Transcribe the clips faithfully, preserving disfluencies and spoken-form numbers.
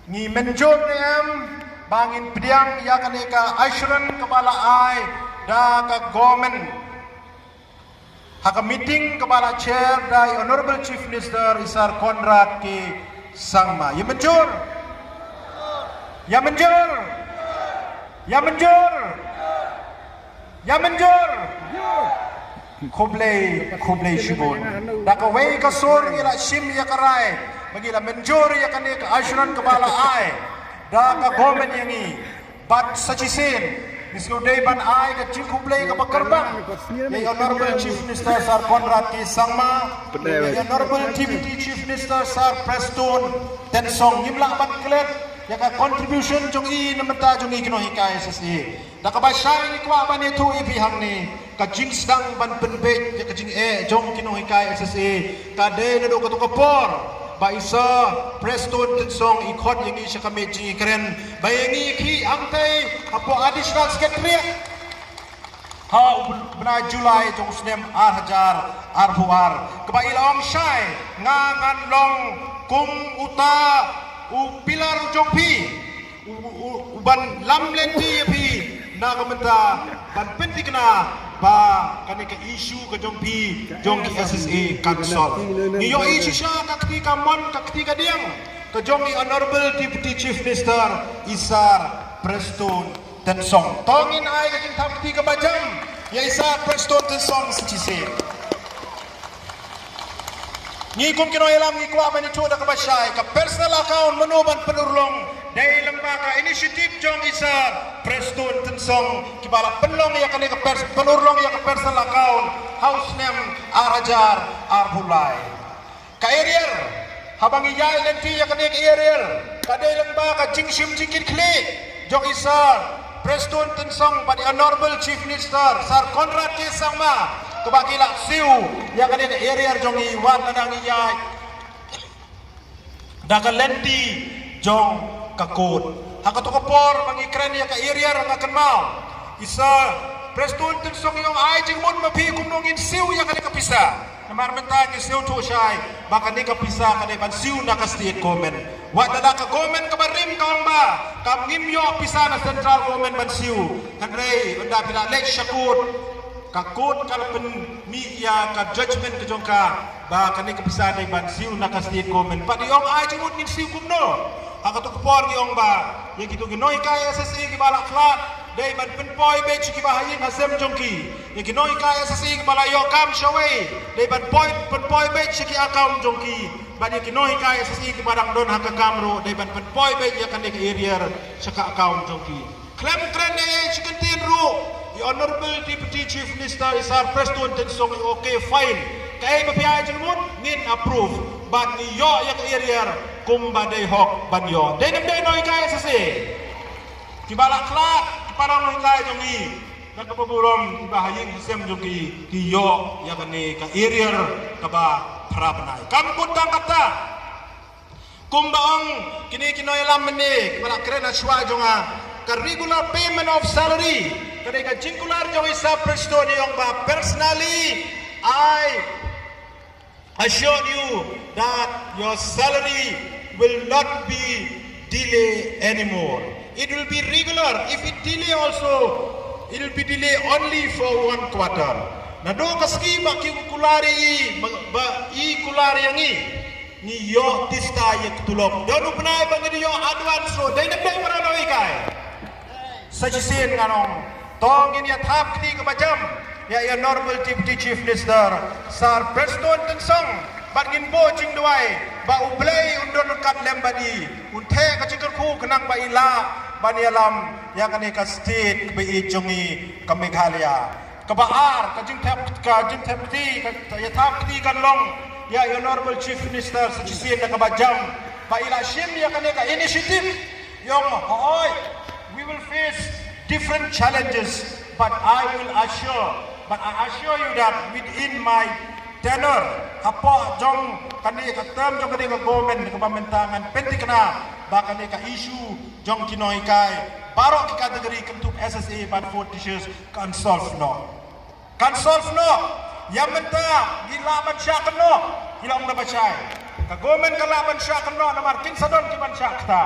Ngi mynjur ne em ba ngin pdiang ïa kane ka assurance kaba la ai da ka government ha ka meeting kaba la chair da i Honorable Chief Minister i Sir Conrad K Sangma? Ïa mynjur? Ïa mynjur? Ïa mynjur? Ïa mynjur? Khublei, khublei shibun. Da kawei ka sur ngi la shim ïa ka rai ba ngi la mynjur ïa kane ka assurance kaba la ai da ka government ïa ngi. Bad sa shisien ngi sngewdei ban ai ka jingkhublei kaba kyrpang ïa i Honorable Chief Minister Sir Conrad K Sangma, ïa i Honorable Deputy Chief Minister Sir Prestone Tynsong. Ngim lah ban klet ïa ka contribution jong i na bynta jong ngi ki nonghikai S S A. Da kaba shai ngi kwah ban ïathuh ïa phi hangne, ka jingsdang ban pynbeit ïa ka jingeh jong ki nonghikai S S A ka dei naduh kato ka por ba i Sir Prestone Tynsong i khot ïa ngi sha ka miej jingïakren ba ïa ngi khih hangtei hapoh Additional Secretariat ha u bnai July jong u snem ar hajar arphew ar, kaba i la ong shai, nga ngan long kum uta u pillar u jong phi, u, u, u ban lam lynti ïa phi na ka bynta ban pynthikna ba kane ka issue ka jong phi jong ki S S A kan solve. Ngi ïohi shisha ka kti kamon ka kti kadiang ka jong i Honorable Deputy Chief Minister i Sir Prestone Tynsong. To ngin ai ka jingthap kti kaba jam ïa i Sir Prestone Tynsong sa shisien. Ngi kum ki nongïalam ngi kwah ban ïathuh da kaba shai, ka personal account mano ban pynurlong, dei lyngba ka initiative jong i Sir Prestone Tynsong kiba la pynlong ïa kane ka pers-, pynurlong ïa ka personal account ha u snem ar hajar arphew lai. Ka arrear, haba ngi ïaid lynti ïa kane ka arrear, ka dei lyngba ka jingshim jingkitkhlieh jong i Sir Prestone Tynsong bad i Honorable Chief Minister Sir Conrad K Sangma, kaba ki la siew ïa kane ka arrear jong ngi wat lada ngi ïaid da ka lynti jong ka court. Ha kato ka por ba ngi kren ïa ka arrear, nga kynmaw i Sir Prestone Tynsong i ong, ai jingmut ma phi kumno ngin siew ïa kane ka pisa. Namar mynta ngi sngewthuh shai ba kane ka pisa ka dei ban siew na ka state government. Wat lada ka government kaba rim ka ong ba kam, ngim ïoh pisa na central government ban siew, hynrei ynda phi la leit sha court, ka court ka la pynmih ïa ka judgment ka jong ka ba kane ka pisa dei ban siew na ka state government. Bad i ong, ai jingmut ngin siew kumno? Ha kato ka por ngi ong ba ïa kito ki nonghikai S S A kiba la khlad dei ban pynpoi beit sha ki bahaïing hasem jong ki. Ïa ki nonghikai S S A kiba la ïoh kam shawei dei ban poi, pynpoi beit sha ki account jong ki. Bad ïa ki nonghikai S S A kiba dang don ha ka kam ruh dei ban pynpoi beit ïa kane ka arrear sha ka account jong ki. Khlem kren ei ei shi kyntien ruh, i Honorable Deputy Chief Minister i Sir Prestone Tynsong i ong, okay, fine, kaei ba phi ai jingmut ngin approve bad ngi ïoh ïa ka arrear kumba dei hok ban ïoh. Dei ne ym dei nonghikai S S A? Kiba la khlad ki para nonghikai jong ngi na kaba burom, ki bahaïing hasem jong ki, ki ïoh ïa kane ka arrear kaba phra bnai. Kam kut tang katta. Kumba ong kine ki nongïalam mynne kiba la kren ha shuwa jong nga, ka regular payment of salary ka dei ka jingkular jong i Sir Prestone, i ong ba personally I assure you that your salary will not be delay anymore. It will be regular. If it delay also, it will be delay only for one quarter. Naduh ka sngi ba ki kular ïa i, ba, ba i kular ïa ngi, ngi ïoh tista ïa ka tulop. Don u bnai ba ngi da ïoh advance ruh. Dei ne ym dei para nonghikai? Sa shisien ngan ong, to ngin ïa thap kti kaba jam ïa i Honorable Deputy Chief Minister Sir Prestone Tynsong bad ngin buh jingduwai ba U Blei un don ryngkat lem bad i, un theh ka jingkyrkhu khnang ba i lah ban ïalam ïa kane ka state kaba ïeit jong ngi ka Meghalaya. Kaba ar, ka jingthep, ka jingthep kti, ka, ka ïathap kti kan long ïa i Honorable Chief Minister sa shisien da kaba jam ba i la shim ïa kane ka initiative. I ong, hooid, we will face different challenges, but I will assure, but I assure you that within my tenure, hapoh jong kane ka term jong kane ka government kaba mynta, ngan pynthikna ba kane ka issue jong ki nonghikai baroh ki category, kynthup S S A bad fourth teachers, kan solve noh. Kan solve noh. Ïa mynta ngi lah ban shah kynnoh, ngi lah ban shah. Ka government ka lah ban shah kynnoh namar kin sa don ki ban shah kata.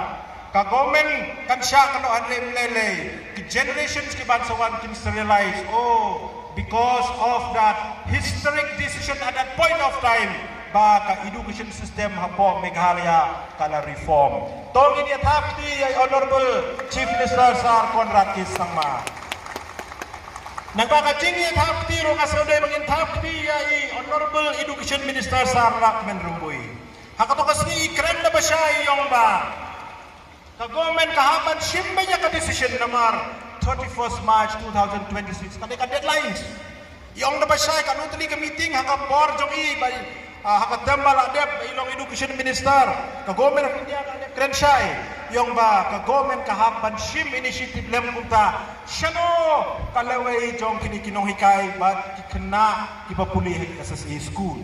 Ka government kan shah kano hynrei ym lei lei. Ki generations ki ban sa wan kin sa realize, oh, because of that historic decision at that point of time, ba ka education system hapoh Meghalaya ka la reform. To ngin ïa thap kti ïa i Honorable Chief Minister Sir Conrad K Sangma. Nangta ka jingïa thap kti ruh ka sdang ba ngin thap kti ïa i Honorable Education Minister Sir Lahkmen Rymbui. Ha kato ka sngi i kren da ba shai i ong ba ka government ka hap ban shim beit ïa ka decision namar thirty-first March two thousand twenty-six ka dei ka deadlines. I ong da ba shai ka nutli ka meeting ha ka por jong i ba, ah, ha ka tem ba la dep ba i long education minister. Ka government of India ka dep kren shai. I ong ba ka government ka hap ban shim initiative lem kumta. Shano ka lawei jong kine ki nonghikai bad ki khynnah kiba pule ha ki S S A school.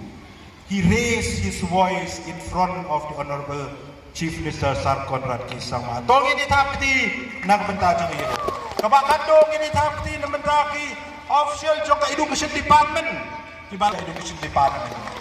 He raised his voice in front of the Honorable Chief Minister Sir Conrad K Sangma. To ngin ïa thap kti na ka bynta jong i. Kaba khadduh ngin ïa thap kti na bynta ki official jong ka Education Department. Kiba la Education Department.